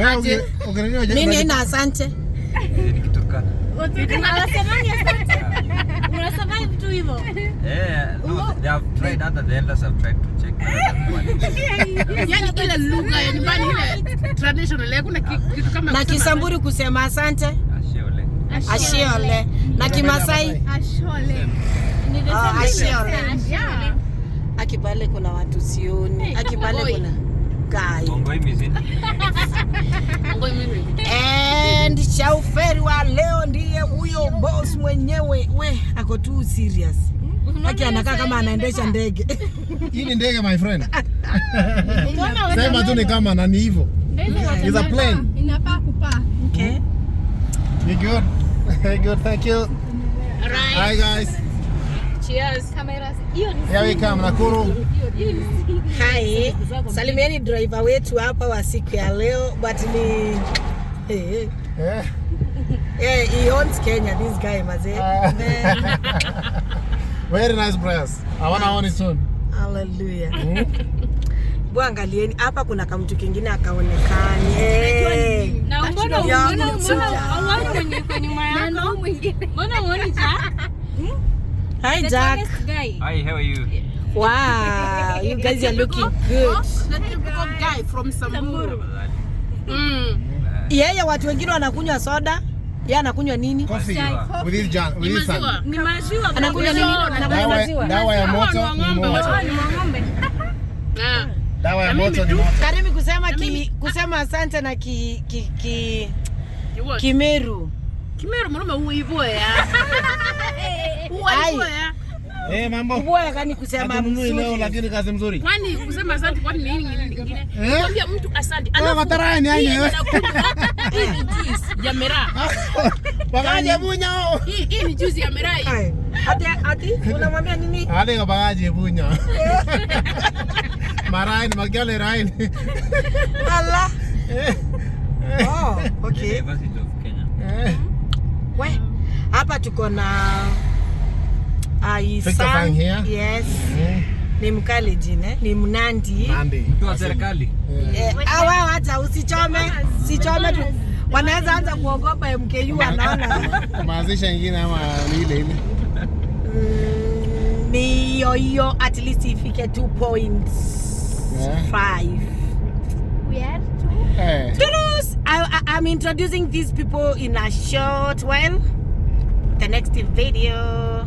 Aje. Nini haina asante? Ni Kiturkana. Hawasemani asante. Una survive tu hivyo. Yeah, no, they have tried, other the elders have tried to check. Yaani ile lugha ya nyumbani, ile traditional, hakuna kitu kama Na kusema. Kisamburu kusema asante? Asheole. Ashiole. Na Kimasai? Ashole. Ni the Oh, same thing. ashiole. Ashole. Aki pale kuna watu sioni. Aki pale Oi. Kuna guy. Ongoi mizini. Ngoi mimi. And shauferi wa leo ndiye huyo boss mwenyewe. We, ako too serious. Aki anakaa kama anaendesha ndege. Hii ni ndege, my friend. Sema tu ni kama na ni hivyo. It's a plane. Inafaa kupaa. Okay. You good? Hey, good, thank you. Right. Hi guys. Cheers. Kamera. Hiyo ni Here we come, Nakuru. Hi. Salimieni driver wetu hapa wa siku ya leo, but ni eh, eh, he owns Kenya, this guy, mazee. Man. Very nice prayers. I wanna own it soon. Hallelujah. Bwana, angalieni hapa kuna kamtu kingine akaonekani. Eh. Na mbona Ya, mbona mtu. mbona hauoni mwenye iko nyuma yako? Mwingine. Mbona huoni Jack? Hi The Jack. tallest guy. Hi, how are you? Wow, you guys are looking good. The typical guy from Samburu. Yeye watu wengine wanakunywa soda, yeye anakunywa nini? Coffee with his John, with his son. Maziwa. Ni maziwa. Anakunywa nini? Anakunywa Dawa, maziwa. dawa ya moto Hawa ni ni wa ng'ombe. moto. Hawa ni wa ng'ombe. Ah. Dawa ya Na mimi moto ni tu. moto. Karimi kusema kusema asante na ki, ki, ki, You what? Kimeru. Kimeru mwanaume uivoya. Ai. Uivoya. Eh, mambo. Kuboya kani kusema Hatununui leo mzuri. lakini kazi mzuri. Kwani kusema asante kwani nini nyingine? Eh? Kwambia mtu asante. Wewe matara ni Hii aje wewe? hii ni juice ya miraa. Bagaje bunya. Hii ni juice ya miraa hii. Ai. Ati ati unamwambia nini? Ale bagaje bunya. Marain magyale rain. Allah. Oh, okay. University of Kenya. We, hapa tuko na Victor Aisan. Fang here. Yes. Ni Mkalenjin, eh? Ni Mnandi. Nandi. Mtu wa serikali. Eh, awa wacha usichome, usichome tu. Wanaweza anza kuogopa MKU wanaona. Maanzisha ingine ama ni ile ile? Ni hiyo hiyo, at least ifike 2.5. We are two. Eh. Toodles! I'm introducing these people in a short while. The next video.